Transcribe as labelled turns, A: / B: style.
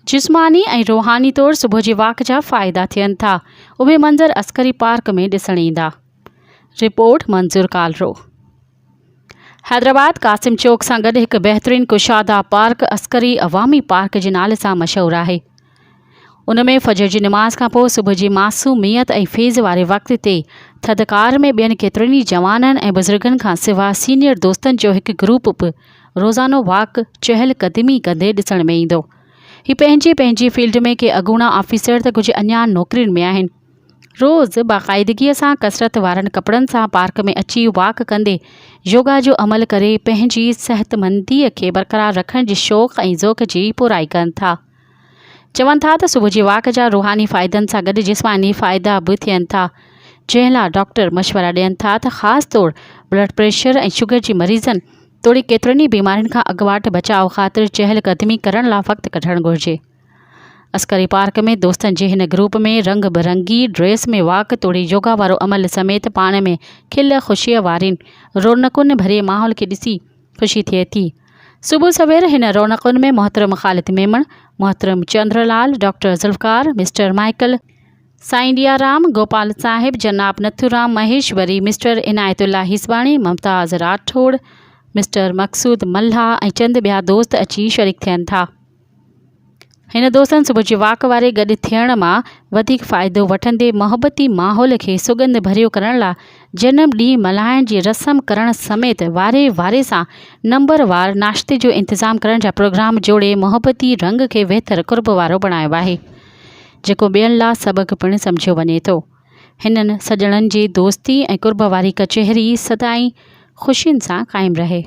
A: جسماني ۽ روحاني طور صبح جي واڪ جا فائدا ٿين ٿا، اهي منظر عسڪري پارڪ ۾ ڏسڻ ايندا. رپورٽ، منظور ڪالرو. حيدرآباد، قاسم چوڪ سان گڏ هڪ بهترين ڪشاده پارڪ عسڪري عوامي پارڪ جي نالي سان مشهور آهي. ان ۾ فجر جي نماز کانپوء صبح جي معصوميت ۽ فيض واري وقت تي ٿڌڪار ۾ ٻين ڪيترن ئي جوانن ۽ بزرگن کان سوا سينيئر دوستن جو هڪ گروپ به روزانو واڪ، چهل قدمي، ڪندي ڏسڻ ۾ ايندو. هي پنهنجي پنهنجي فيلڊ ۾ ڪي اڳوڻا آفيسر ته ڪجهه اڃا نوڪرين ۾ آهن. روز باقاعدگيء سان ڪسرت وارن ڪپڙن سان پارڪ ۾ اچي واڪ ڪندي يوگا جو عمل ڪري پنهنجي صحتمنديء کي برقرار رکڻ جي شوق ۽ ذوق جي پورائي ڪن ٿا. چون ٿا ته صبح جي واڪ جا روحاني فائدن سان گڏ جسماني فائدا به ٿين ٿا، جنهن لا ڊاڪٽر مشورا ڏين ٿا ته خاص طور بلڊ پريشر ۽ شگر جي مريضن توڙي ڪيترن ئي بيمارين کان اڳواٽ بچاء خاطر چهل قدمي ڪرڻ لا وقت ڪڍڻ گهرجي. عسڪري پارڪ ۾ دوستن جي هن گروپ ۾ رنگ برنگي ڊريس ۾ واڪ توڙي يوگا وارو عمل سميت پاڻ ۾ کل خوشيء وارين رونقن ڀريي ماحول کي ڏسي خوشي ٿئي ٿي. صبح سوير هن رونقن ۾ محترم خالد ميمڻ، محترم Chandar Lal, doctor Zulfiqar, mister Michael, Sain Diyaram, Gopal Sahib, جناب نٿورام مهيشوري، مسٽر عنايت الله هيسباڻي، ممتاز راٺوڙ، مسٽر مقصود ملاح ۽ چند ٻيا دوست اچي شريڪ ٿين ٿا. هن دوستن صبح جي واڪ واري گڏ ٿيڻ مان وڌيڪ فائدو وٺندي محبتي ماحول کي سڳنڌ ڀريو ڪرڻ لا جنم ڏينهن ملهائڻ جي رسم ڪرڻ سميت واري واري سان نمبر وار ناشتي جو انتظام ڪرڻ جا پروگرام جوڙي محبتي رنگ کي ويتر قرب وارو بڻايو آهي جيڪو ٻين لا سبق پڻ سمجهيو وڃي ٿو. هنن سڄڻن جي دوستي ۽ قرب واري ڪچهري سدائين خوشين سان قائم رهي.